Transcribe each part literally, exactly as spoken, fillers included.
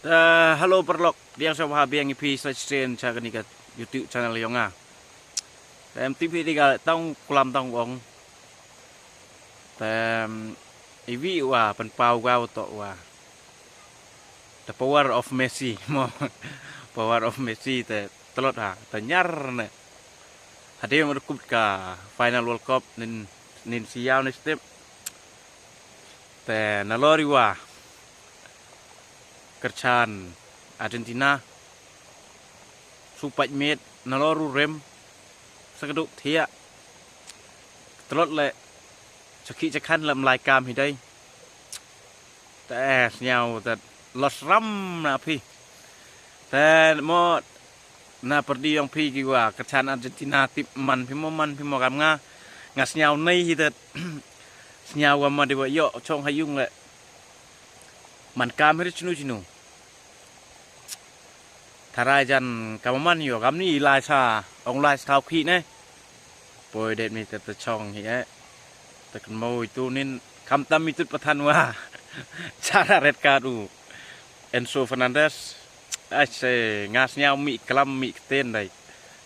Te, hello paralok, pdiang sngewbha biang i phi sa chisien cha kani ka YouTube channel yong nga. Te em tip hi di ka tang klam tang ong. Te em, i wi wa pynpaw ka u toh wa the power of Messi mo. Power of Messi te tlot ha, te nyar ne. Hadien wa da kut ka final World Cup nin, nin siaw ni step. Te nalor i wa kyrchan Argentina, su pait miet, nalor u rem, sa ka duk thiah. Tlot le, chakhi chakhan le mlai kam hi dei. Te sniaw te los ram na phi. Te mo na pyrdi yong phi ki wa kyrchan Argentina tip man phi mo, man phi mo kam nga. Nga sniaw nei hi te sniaw wa ma di wa yoh chong ha yung le. Man kam hi chinu chinu. Tharai jan kam man yo, kam ni lai sa, ong lai sa khi ne. Poi det mi te te chong hi eh. Te kan mo i tu nin, kam tam mi tut pathan wa. Chara red card u Enzo Fernandez. Ai se, nga sniaw mi klam mi ktien dai.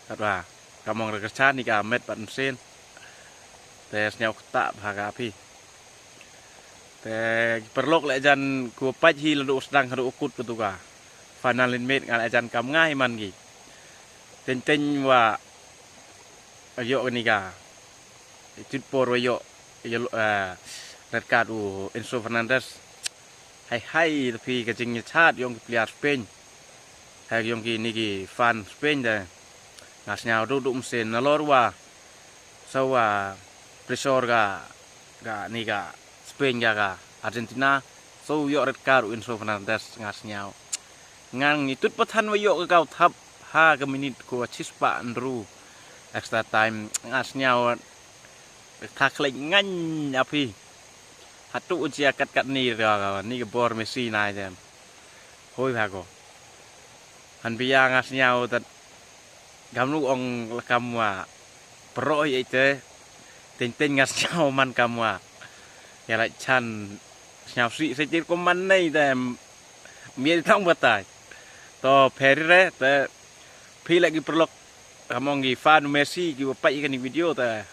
Kat wa, kam ong re kyrchan ni ka met pat msen. Te sniaw kta bha ka phi. Te paralok le jan ku pait hi la du sdang ha du kut ka tu ka. Final nin met nga le jan kam nga hi man ki. Teng teng wa yoh ni ka. Chut por wa yoh, yoh, eh, red card u Enzo Fernandez. Hai hai, tapi ka jingchat yong ki player Spain. Hai yong ki ni ki fan Spain da. Nga sniaw du du msen nalor wa. Sa wa pressure ka, ka ni ka Spain ka, ka Argentina. So yoh red card u Enzo Fernandez nga sniaw. Ngan ngi tut pathan wa yoh ka kaw thap ha ka minit ko chispah ndru extra time nga sniaw. Tha khlek ngan aphi. Hatu u chia kat kat ni ra ni ka bor Messi nai dem. Hoi bha ko. Han bia nga sniaw tat. Gam nu ong la kam wa. Pro i te. Teng teng nga sniaw man kam wa. Ya la chan sniaw si se jir ko man nei dem. Miet tang batai. To pheri re te phi lagi paralok. Kam ong ki fan Messi ki wa pait kani video te.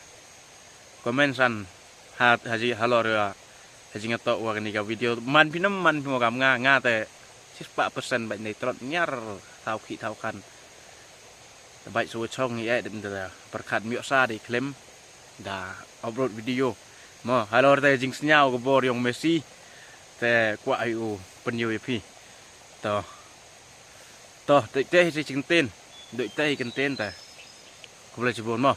Comment san ha, haji halor ya. Haji nga toh wa kani ka video. Man phi nam man phi mo kam nga, nga te. Chispah persen bait nei tlot nyar thaw khi thaw khan. Bait su chong i eh dem te. Perkhat miok sa di klem. Da upload video. Mo, halor te jingsniaw ka bor yong Messi. Te kwah hi u pynyoh ya phi. To. To, te, te hi si jingten. Doi te hi kenten te. Khublei chibun mo.